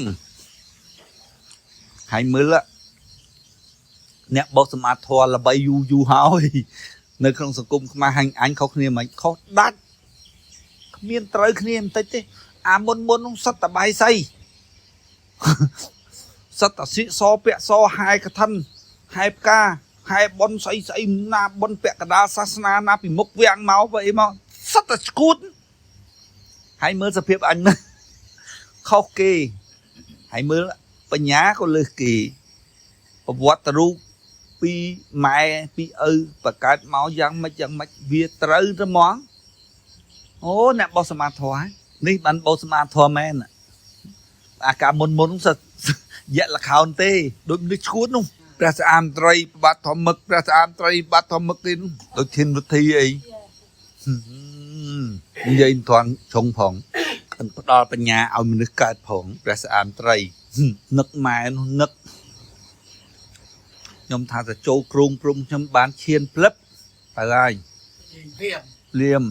ហើយមើលអ្នកបោសសម្អាតធម៌ល្បីយូរយូរហើយនៅក្នុងសង្គមខ្មែរហាញ់អញខុសគ្នាមិនខុសដាច់គ្មានត្រូវគ្នាបន្តិចទេអាមុនមុននោះសិតតបាយសី សិតតសៀកសពាក់សហែកឋិនហែផ្កាហែប៉ុនស្អីស្អីណាប៉ុនពាក់កដាលសាសនាណាពីមុខវាំងមកអីមកសិតតែឈួតហើយមើលសភាពអញមើលខុសគេហើយមើលបញ្ញាក៏លើសគេប្រវត្តិរូបពីម៉ែពីឪបកើតមកយ៉ាងម៉េចយ៉ាងម៉េចវាត្រូវទៅហ្មងអូអ្នកបោះសមាធម៌នេះបានបោះសមាធម៌មែនអាការមុនមុនសិតយៈលខោនទេដូចមនុស្សឈួតនោះព្រះស្អាមត្រីបាត់ធម្មឹកព្រះស្អាមត្រីបាត់ធម្មឹកទេនោះដូចធានវិធីអីនិយាយមិនទាន់ឆុងផងផ្ដល់បញ្ញាឲ្យមនុស្សកើតផងព្រះស្អាមត្រីនឹកម៉ែនោះនឹកខ្ញុំថាទៅចូលគ្រងព្រំខ្ញុំបានឈានផ្លឹបទៅហើយ ព្រាម លៀម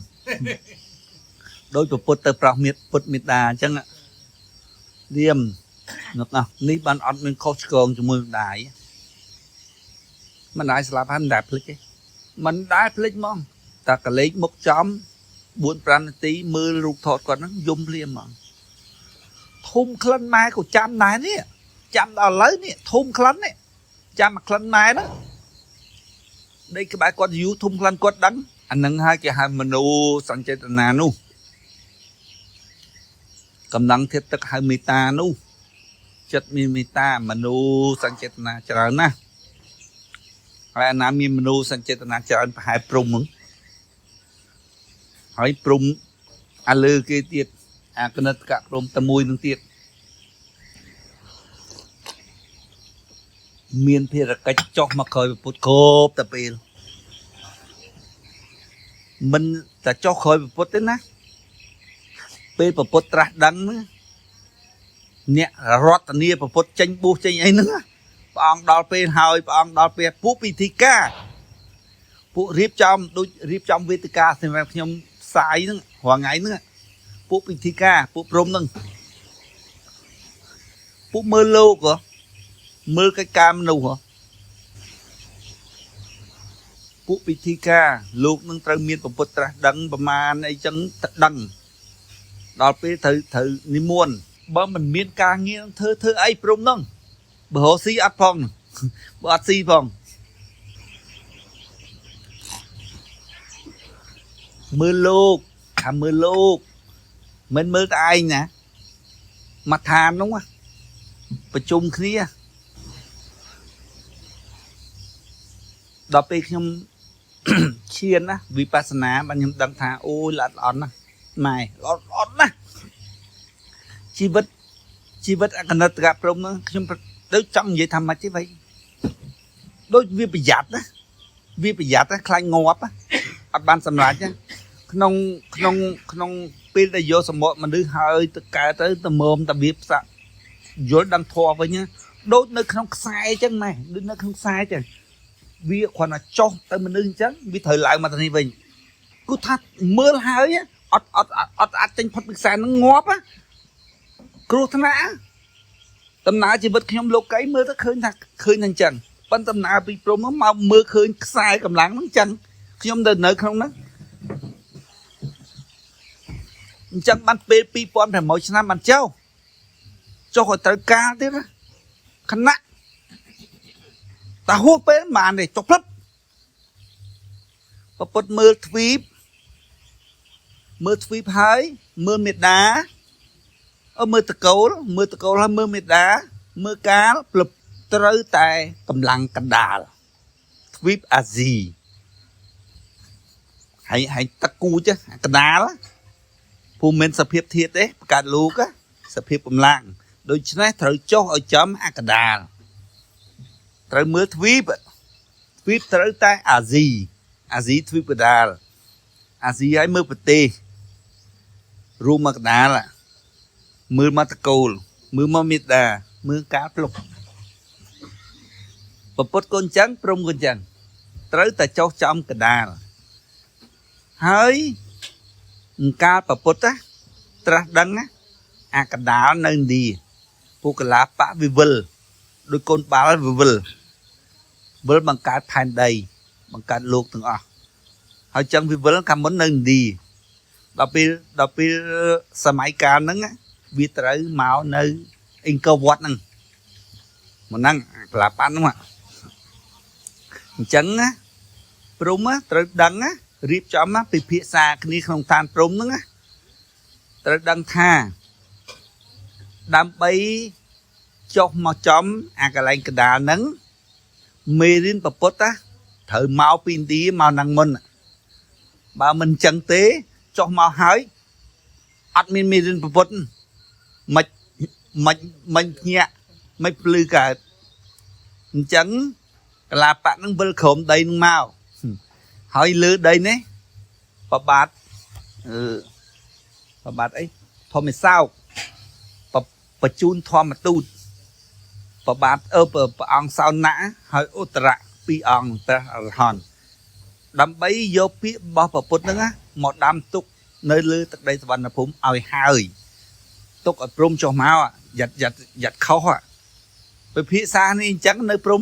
ដោយពពុទ្ធទៅប្រោះមេពុទ្ធមេតាអញ្ចឹងលៀមនឹកណាស់នេះបានអត់មានខុសឆ្គងជាមួយម្ដាយម្ដាយស្លាប់ហើយមិនដែលភ្លេចទេមិនដែលភ្លេចហ្មងតែកលេចមុខចំ4 5នាទីមើលរូបថតគាត់ហ្នឹងយំភ្លាមហ្មងធុំក្លិនម៉ែក៏ចាំដែរនេះចាំដល់ឥឡូវនេះធុំក្លិននេះចាំអាក្លិនម៉ែហ្នឹងដេកក្បែរគាត់យូរធុំក្លិនគាត់ដឹងអានឹងហើយគេហៅមโนសញ្ចេតនានោះកំណងធាតុទឹកហៅមេត្តានោះចិត្តមានមេត្តាមโนសញ្ចេតនាច្រើនណាស់ហើយអាណាមានមโนសញ្ចេតនាច្រើនប្រហែលព្រំហ្នឹងហើយព្រំអាលើគេទៀតអាកណិតកព្រំតែមួយនឹងទៀតមានភារកិច្ចចុះមកក្រោយពុទ្ធគ្រប់តែពេលមិនតែចុះក្រោយពុទ្ធទេណាពេលពុទ្ធត្រាស់ដឹងហ្នឹងអ្នករតនាពុទ្ធចេញបួសចេញអីហ្នឹងព្រះអង្គដល់ពេលហើយព្រះអង្គដល់ពេលពួកពិធីការពួករៀបចំដូចរៀបចំវេទិកាសម្រាប់ខ្ញុំផ្សាយហ្នឹងរាល់ថ្ងៃហ្នឹងពួកពិធីការពួកព្រំហ្នឹងពួកមើលលោកហ៎មើលកិច្ចការមនុស្សហ៎ពួកពិធីការលោកនឹងត្រូវមានពុទ្ធត្រាស់ដឹងប្រមាណអីចឹងទៅដឹងដល់ពេលត្រូវត្រូវនិមន្តបើមិនមានការងារធ្វើធ្វើអីព្រំហ្នឹងបើរកស៊ីអត់ផងបើអត់ស៊ីផងមើលលោកថាមើលលោកមិនមើលតែឯងណាមកឋាននោះប្រជុំគ្នាដល់ពេលខ្ញុំ ឈានណាវិបស្សនាបានខ្ញុំដឹងថាអូយល្អិតល្អន់ណាស់ម៉ែល្អិតល្អន់ណាស់ជីវិតជីវិតអកណិតកព្រំហ្នឹងខ្ញុំដូចចង់និយាយថាម៉េចទេវ៉ៃដូចវាប្រយ័ត្នណាវាប្រយ័ត្នណាខ្លាចងាប់ណាអត់បានសម្រេចណាក្នុងក្នុងក្នុងពេលដែលយកសម្បកមនុស្សហើយទៅកើតទៅទៅមើមតាវាផ្សាក់យល់ដឹងធម៌វិញណាដូចនៅក្នុងខ្សែអញ្ចឹងម៉ែដូចនៅក្នុងខ្សែអញ្ចឹងវាគ្រាន់តែចុះទៅមនុស្សអញ្ចឹងវាត្រូវឡើងមកទៅនេះវិញគូថាមើលហើយអត់អត់អត់អាចចេញផុតពីខ្សែហ្នឹងងាប់ណាគ្រោះថ្នាក់ណាដំណើរជីវិតខ្ញុំលោកីមើលទៅឃើញថាឃើញថាអញ្ចឹងប៉ុន្តែដំណើរពីព្រំហ្នឹងមកមើលឃើញខ្សែកម្លាំងហ្នឹងអញ្ចឹងខ្ញុំទៅនៅក្នុងហ្នឹងអញ្ចឹងបានពេល2600ឆ្នាំបានចុះចុះឲ្យត្រូវកាលទៀតណាខណៈតែហួសពេលមិនបានទេចុះភ្លឹបពពុទ្ធមើលទ្វីបមើលទ្វីបហើយមើលមេដាអឺមើលតកូលមើលតកូលហើយមើលមេដាមើលកាលភ្លឹបត្រូវតែកម្លាំងកណ្ដាលទ្វីបអាស៊ីហើយហើយតកូចកណ្ដាលភូមិមានសភាពធាតុទេបង្កើតលោកសភាពកម្លាំងដូច្នេះត្រូវចុះឲ្យចំអាកណ្ដាលត្រូវមើលទ្វីបទ្វីបត្រូវតែអាស៊ីអាស៊ីទ្វីបកណ្ដាលអាស៊ីហើយមើលប្រទេសរួមមកកណ្ដាលមើលមកតកូលមើលមកមេដាមើលកាលភ្លុកពពុទ្ធកូនចឹងព្រំកូនចឹង ត្រូវតែចុះចំកដាលហើយកាលប្រពុតណាត្រាស់ដឹងណាអាកដាលនៅឥណ្ឌាពួកកលាបៈវិវិលដោយកូនបាល់វិវិលវិលបង្កើតផែនដី បង្កើតលោកទាំងអស់ហើយចឹងវិវិលកាលមុននៅឥណ្ឌាដល់ពេលសម័យកាលហ្នឹងណាវាត្រូវមកនៅអង្គរវត្តហ្នឹងមកហ្នឹងកលាបៈហ្នឹងមកអញ្ចឹងណាព្រំណាត្រូវដឹងណារៀបចំណាពិភាក្សាគ្នាក្នុងឋានព្រំហ្នឹងណាត្រូវដឹងថាដើម្បីចុះមកចំអាកន្លែងកដាលហ្នឹងមេរៀនពពុទ្ធណាត្រូវមកពីឥណ្ឌាមកហ្នឹងមុនបើមិនចឹងទេចុះមកហើយអត់មានមេរៀនពពុទ្ធមិនមិនមិនភ្ញាក់មិនភ្លឺកើតអញ្ចឹងកលាបៈហ្នឹងវិលក្រោមដីហ្នឹងមកហើយលើដីនេះប្របាទអឺប្របាទអីធម្មសោកបញ្ជូនធម្មទូតប្របាទអឺព្រះអង្គសោណៈហើយឧត្តរៈពីរអង្គព្រះអរហន្តដើម្បីយកពាក្យរបស់ព្រះពុទ្ធហ្នឹងណាមកដាំទុកនៅលើទឹកដីសវណ្ណភូមិឲ្យហើយទុកឲ្យព្រំចុះមកយ៉ាត់យ៉ាត់យ៉ាត់ខុសពិភាក្សានេះអញ្ចឹងនៅព្រំ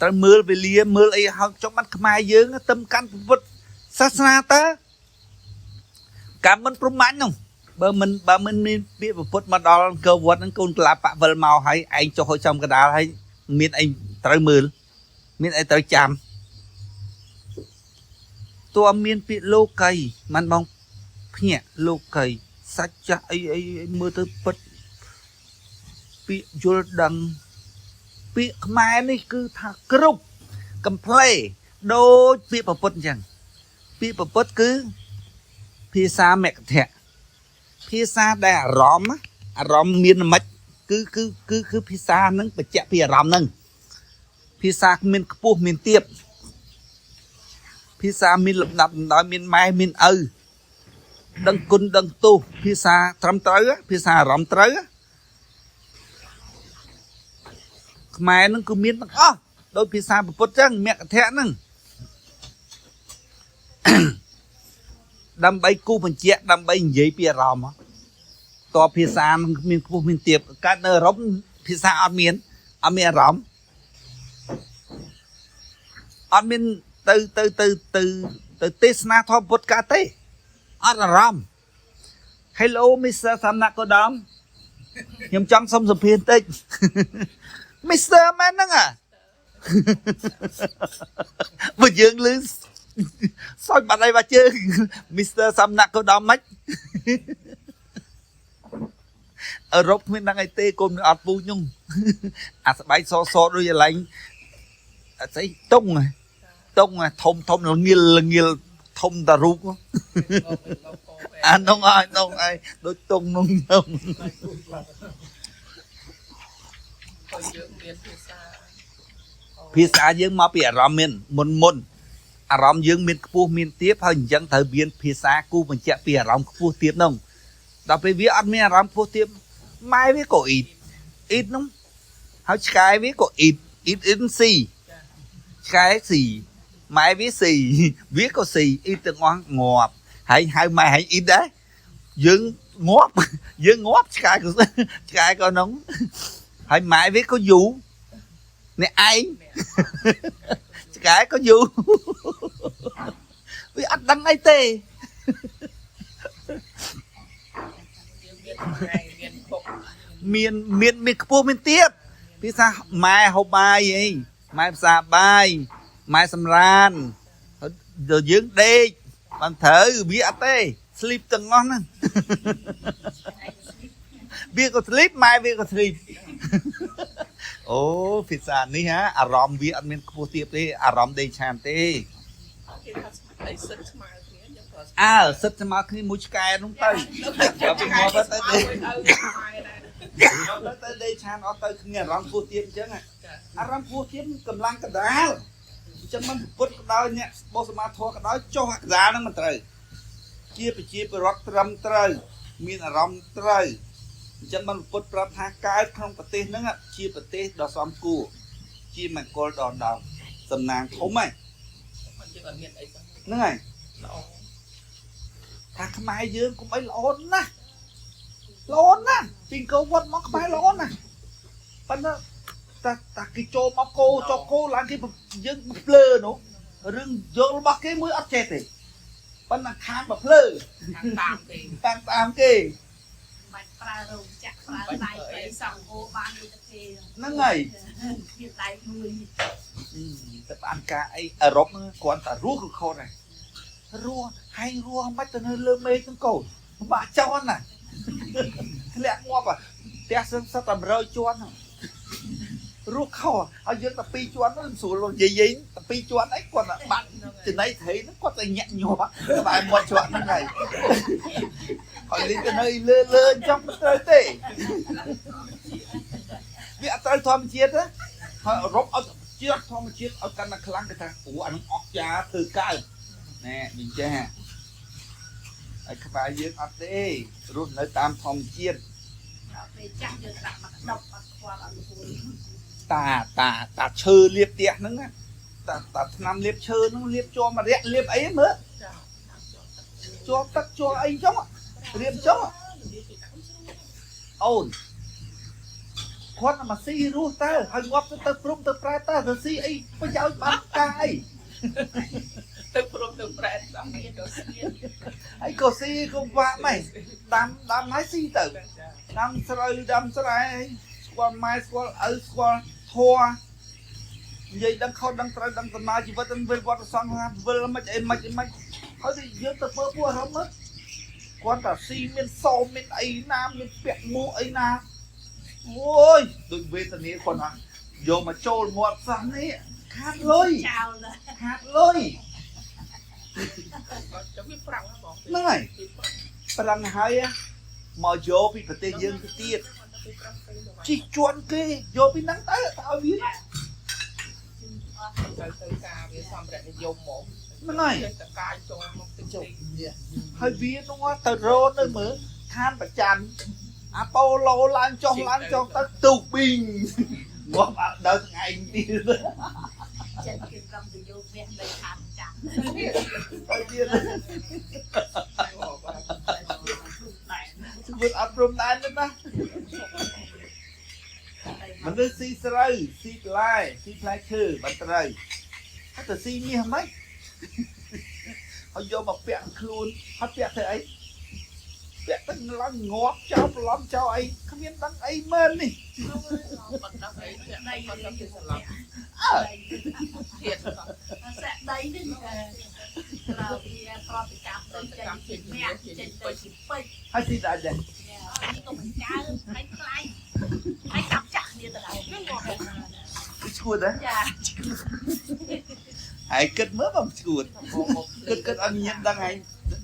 ត្រូវមើលវេលាមើលអីហើយចុះបាត់ខ្មែរយើងទៅកាន់ពុទ្ធសាសនាតើកម្មមិនព្រមមាញ់នោះបើមិនមានពាក្យពុទ្ធមកដល់អង្គរវត្តហ្នឹងកូនកលាបៈវិលមកហើយឯងចុះឲ្យចំកដាលហើយមានអីត្រូវមើលមានអីត្រូវចាំតើមានពាក្យលោកីមិនបងភ្ញាក់លោកីសច្ចៈអីអីមើលទៅពិតពាក្យយល់ដឹងពាក្យខ្មែរនេះគឺថាគ្រប់កំ pl ដូចពាក្យពុទ្ធអញ្ចឹងពាក្យពុទ្ធគឺភាសាមគ្គធៈភាសាដែលអារម្មណ៍អារម្មណ៍មានមិនគឺគឺគឺគឺភាសាហ្នឹងបញ្ជាក់ពីអារម្មណ៍ហ្នឹងភាសាមានខ្ពស់មានទាបភាសាមានលំដាប់លំដោយមានម៉ែមានឪដឹងគុណដឹងទោសភាសាត្រឹមត្រូវភាសាអារម្មណ៍ត្រូវខ្មែរហ្នឹងគឺមានទាំងអស់ដោយភាសាពុទ្ធចឹងមគ្គធៈហ្នឹង ដើម្បីគូបញ្ជាក់ដើម្បីនិយាយពីអារម្មណ៍តភាសានឹងមានខ្ពស់មានទាបកើតនៅអឺរ៉ុបភាសាអត់មានអត់មានអារម្មណ៍អត់មានទៅទៅទៅទៅទៅទេសនាធម៌ពុទ្ធកើតទេអត់អារម្មណ៍ Hello Mr. សំណាក់កោដមខ្ញុំចង់សុំសម្ភារបន្តិច Mr. មែនហ្នឹងអា បើយើងលឺសោចបាត់អីបាជើង Mr. សំណាក់កោដមមិនអឺរ៉ុបគ្មានដឹងអីទេកូនអត់ពូជនោះអាស្បែកសសដូចកន្លែងអស្អីតុងតុងធំធំលងៀលលងៀលធំតារូបអានោះអើយនោះអើយដូចតុងនោះខ្ញុំ ក៏យើងមានភាសា ភាសាយើងមកពីអារម្មណ៍មានមុនមុនអារម្មណ៍យើងមានខ្ពស់មានទាបហើយអញ្ចឹងត្រូវមានភាសាគូបញ្ជាក់ពីអារម្មណ៍ខ្ពស់ទាបនោះដល់ពេលវាអត់មានអារម្មណ៍ខ្ពស់ទាបម៉ែវាក៏អ៊ីតអ៊ីតនោះហើយឆ្កែវាក៏អ៊ីតអ៊ីតអ៊ីនស៊ីឆ្កែស៊ីម៉ែវាស៊ីវាក៏ស៊ីអ៊ីតទាំងអស់ងាប់ហើយហៅម៉ែហើយអ៊ីតដែរយើងងាប់យើងងាប់ឆ្កែក៏ឆ្កែក៏នោះហើយម៉ែវាក៏យូរអ្នកឯង ឆ្កែក៏យូរវាអត់ដឹងអីទេ យើងមានថ្ងៃមានពុក មានមានមានខ្ពស់មានទាបភាសាម៉ែហូបបាយអីម៉ែផ្សារបាយម៉ែសម្រានដល់យើងដេកបានត្រូវវាអត់ទេ sleep ទាំងអស់ហ្នឹង វាក៏ sleep ម៉ែវាក៏ sleep អូភាសានេះហ่าអារម្មណ៍វាអត់មានខ្ពស់ទាបទេអារម្មណ៍ដេកឆានទេ គេថាស្មើអីសិតស្មើគ្នាយើងក៏ អើសិតស្មើគ្នាមួយឆ្កែនោះទៅ ដល់ពីមកទៅទៅឲ្យខ្មែរដែរ ទៅទៅដេកឆានអត់ទៅគ្មានអារម្មណ៍ខ្ពស់ទាបអញ្ចឹងអារម្មណ៍ខ្ពស់ទាបកម្លាំងកដាលអញ្ចឹងមិនពុទ្ធក៏ដោយអ្នកបោះសមាធម៌ក៏ដោយចុះអាកដាលហ្នឹងមិនត្រូវជាប្រជាពលរដ្ឋត្រឹមត្រូវមានអារម្មណ៍ត្រូវអញ្ចឹងមិនពុទ្ធប្រាប់ថាកើតក្នុងប្រទេសហ្នឹងជាប្រទេសដ៏សមគួរជាមង្គលដ៏ដំ សំណាងធំហើយ មិនយើងអត់មានអីសោះ ហ្នឹងហើយ ល្អ ថាខ្មែរយើងកុំអីល្អណាស់ល្អណាស់ពីអង្គរវត្តមកខ្មែរល្អណាស់ប៉ុន្តែតាតាគេចូលមកគោចុកគោឡើងគេយើងភ្លើនោះរឿងយករបស់គេមួយអត់ចេះទេប៉ុន្តែខាងបើភ្លើ ខាងតាមគេ តាមតាមគេ បាច់ប្រើរោងចក្រប្រើដៃព្រៃសង្ហូបានដូចតែគេ ហ្នឹងហើយ មានដៃមួយ តែបានការអីអឺរ៉ុបហ្នឹងគ្រាន់តែរស់គឺខុសដែររស់ហែងរស់មិនទៅនៅលើមេឃហ្នឹងកូនពិបាកចន់ណាធ្លាក់ងាប់អាផ្ទះសឹងសិតតែ100ជាន់ហ្នឹងរស់ខុសឲ្យយើងតែ2ជាន់ហ្នឹងស្រួលនិយាយតែ2ជាន់អីគាត់តែបាក់ចំណៃត្រីហ្នឹងគាត់តែញាក់ញាប់ក្បែរមាត់ជាន់ហ្នឹងហើយឲ្យលីងទៅនៅលើលើអញ្ចឹងមិនត្រូវទេវាអត់ត្រូវធម្មជាតិទេហើយអឺរ៉ុបឲ្យជាតិធម្មជាតិឲ្យកាន់តែខ្លាំងគេថាអូអានឹងអស្ចារ្យធ្វើកើតណែវិញចេះហើយខ្មែរយើងអត់ទេរស់នៅតាមធម្មជាតិ ដល់ពេលចាស់យើងដាក់មកដប់អត់ខ្វល់អត់គួរ តាតាតាឈើលាបផ្ទះហ្នឹងណាតាតាថ្នាំលាបឈើហ្នឹងលាបជាប់មរៈលាបអីហ្នឹងមើល ចា ជាប់ទឹកជាប់អីចឹងរៀបចឹងអូនគាត់មកស៊ីរស់តើហើយងាប់ទៅទៅព្រំទៅប្រែតើទៅស៊ីអីប្រយោជន៍បានការអី ទៅព្រមទៅប្រែតដល់ មានទៅស្ងៀម ហើយក៏ស៊ីក៏វាក់ម៉េចដាំដាំហើយស៊ីទៅ ចា ដាំស្រូវដាំស្រែស្គាល់ម៉ែស្គាល់ឪស្គាល់ធัวនិយាយដឹងខុសដឹងត្រូវដឹងដំណើរជីវិតដឹងវិលវត្តសង្ឃថាវិលមិនអីមិនអីមិនហើយទៅយើងទៅធ្វើពួកអារម្មណ៍មើលគាត់តែស៊ីមានសោមមានអីណាមានពាក់មួកអីណាអូយដូចវេទនាគាត់ថាយកមកចូលមាត់សោះនេះខាតលុយ ចោលណា ខាតលុយ ចាំវាប្រាំងហ៎បង ហ្នឹងហើយប្រឹងហើយមកយកពីប្រទេសយើងទៅទៀតជិះជាន់គេយកពីហ្នឹងទៅទៅឲ្យវា ទៅទៅការវាសម្រាប់និយមហ្មង ហ្នឹងហើយ ចេះតកាយចូលមកតិច ចុះនេះ ហើយវានោះទៅរោនៅមើលឋានប្រច័នអាប៉ូឡូឡើងចុះឡើងចុះទៅទូកប៊ីងងាប់អត់ដល់ថ្ងៃទៀត ចិត្តគេកំទៅយកមាសនៅខាងចាំ ទៅទៀតជីវិតអត់ព្រមដែនទេណាមនុស្សស៊ីស្រូវស៊ីបន្លែស៊ីផ្លែឈើមិនត្រូវហើយទៅស៊ីមាសមិនហើយយកមកពាក់ខ្លួនហើយពាក់ធ្វើអីពាក់ទៅឡើងងាប់ចោលប្រឡំចោលអីគ្មានដឹងអីមែននេះ បាត់ដល់អីដីគាត់ទៅស្លាប់ អើ ទៀត សាក់ដីនេះក្រៅវាប្រតិកម្មទៅចេញជាមាសចេញទៅជាពេជ្រ ហើយស៊ីដាច់ដែរ នេះក៏មិនកើហើយថ្លៃហើយកាប់ចាក់គ្នាទៅដល់ គឺឈួតហ៎ ចា ហើយគិតមើលបើឈួត បងមក គិតគិតឲ្យញៀនដឹងហើយ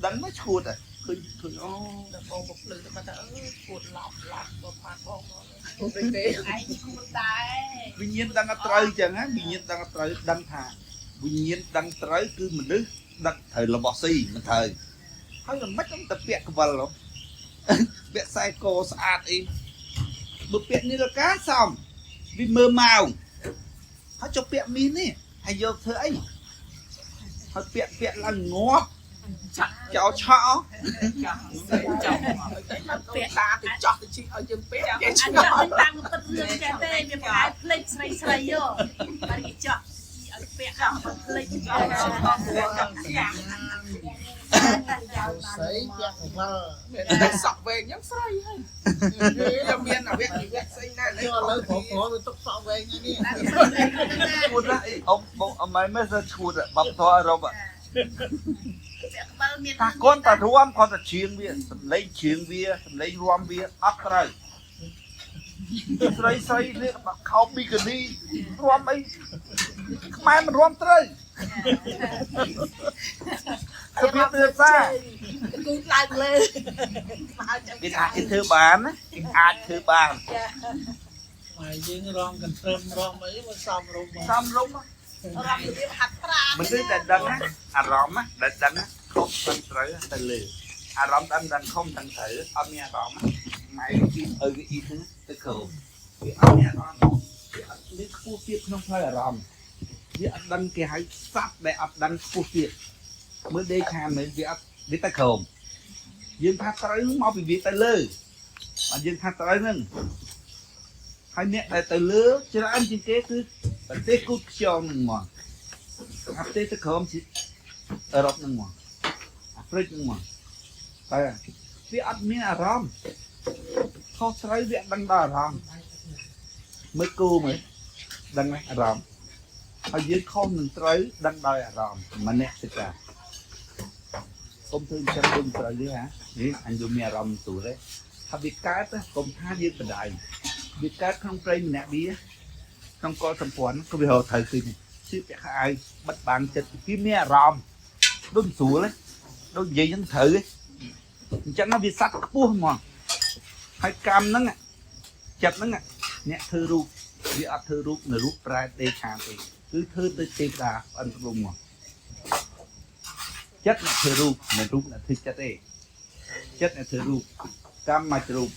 ដឹងមកឈួតហ៎ឃើញឃើញអូ ដល់បងមកភ្លឺទៅគាត់ថាអឺពួតឡប់ឡប់ក៏ផាត់បងមកដូចទេ ឯងឈួតដែរ វិញ្ញាណដឹងថាត្រូវចឹងណាវិញ្ញាណដឹងថាត្រូវដឹងថាវិញ្ញាណដឹងត្រូវគឺមនុស្សដឹងត្រូវរបស់ស៊ីមិនត្រូវហើយមិនម៉េចទៅពាក់កវលហ៎ពាក់ខ្សែកស្អាតអីបើពាក់នីលកាសំវាមើលម៉ោងហើយចុះពាក់មាសនេះហើយយកធ្វើអីហើយពាក់ពាក់ឡើងងាប់ ចាក់ ចោលឆក់ ចាក់ចោលពាក់តាទៅចោះទៅជីកឲ្យយើងពាក់គេ អ ឆ្ង ញ ល់ តាមពិតរឿងចេះទេវាប្រែភ្លេចស្រីស្រីយោតែគេចោះឲ្យពាក់អត់ភ្លេច ចោលចោល ស្រីពាក់កវល មានតែសក់វែងយ៉ាងស្រីហើយវាមានអវៈវិវៈស្អីណា ចូលឥឡូវព្រមព្រមវាទុកសក់វែងហើយនេះ ឈួតណាស់អីអ៊ំបងអមមិនមែនឈួតបបធរអឺរ៉ុប ពាក់ក្បាលមាន ថាគាត់តែរួមគាត់តែឈៀងវាសំឡេងឈៀងវាសំឡេងរួមវាអត់ត្រូវស្រីស្រីនេះខោប៊ីកានីរួមអីខ្មែរមិនរួមត្រូវសុភាពភាសា គូឡើងលើមកចាំ គេថាគេធ្វើបានណាគេអាចធ្វើបាន ខ្មែរយើងរងកន្ត្រឹមរងអីមកសំរុំមក សំរុំ រំរបៀបហាត់ប្រាណ មនុស្សតែដឹងណាអារម្មណ៍ណាដែលដឹងណាខុសដឹងត្រូវទៅលើអារម្មណ៍ដឹងដឹងខុសដឹងត្រូវអត់មានអារម្មណ៍ម៉ែគេឪគេអ៊ីហ្នឹងទៅក្រោមវាអត់មានអារម្មណ៍វាអត់មានខ្ពស់ទៀតក្នុងផ្លូវអារម្មណ៍ វាអត់ដឹងគេហៅសត្វដែលអត់ដឹងខ្ពស់ទៀតមើលដេកខានមើលវាអត់វាទៅក្រោមយើងថាត្រូវមកពីវាទៅលើបាទយើងថាត្រូវហ្នឹងហើយអ្នកដែលទៅលើច្រើនជាងគេគឺប្រទេសគូតខ្យងហ្នឹងមកអាប្រទេសទៅក្រោមជាអឺរ៉ុបហ្នឹងមកអាហ្វ្រិកហ្នឹងមកតែវាអត់មានអារម្មណ៍ខុសត្រូវវាអត់ដឹងដល់អារម្មណ៍មើលគូមើលដឹងไหมអារម្មណ៍ហើយយើងខុសនឹងត្រូវដឹងដោយអារម្មណ៍មនសិការកុំធ្វើអញ្ចឹងដូចត្រូវទេហានេះអញយមានអារម្មណ៍ទូទេថាវាកើតណាកុំថាយើងបដៅវាកើតក្នុងព្រៃម្នាក់វាក្នុងកលសម្ព័ន្ធក៏វារកត្រូវឃើញជឿពាក់ខោអាវបិទបាំងចិត្តវាមានអារម្មណ៍ដូចស្រួលទេដូចនិយាយហ្នឹងត្រូវទេអញ្ចឹងណាវាសัตว์ខ្ពស់ហ្មងហើយកម្មហ្នឹងចិត្តហ្នឹងអ្នកធ្វើរូបវាអត់ធ្វើរូបនៅរូបប្រែតេឆានទេគឺធ្វើទៅទេវតាអិនព្រំហ្មងចិត្តអ្នកធ្វើរូបមិនរូបអ្នកធ្វើចិត្តទេចិត្តអ្នកធ្វើរូបកម្មមករូប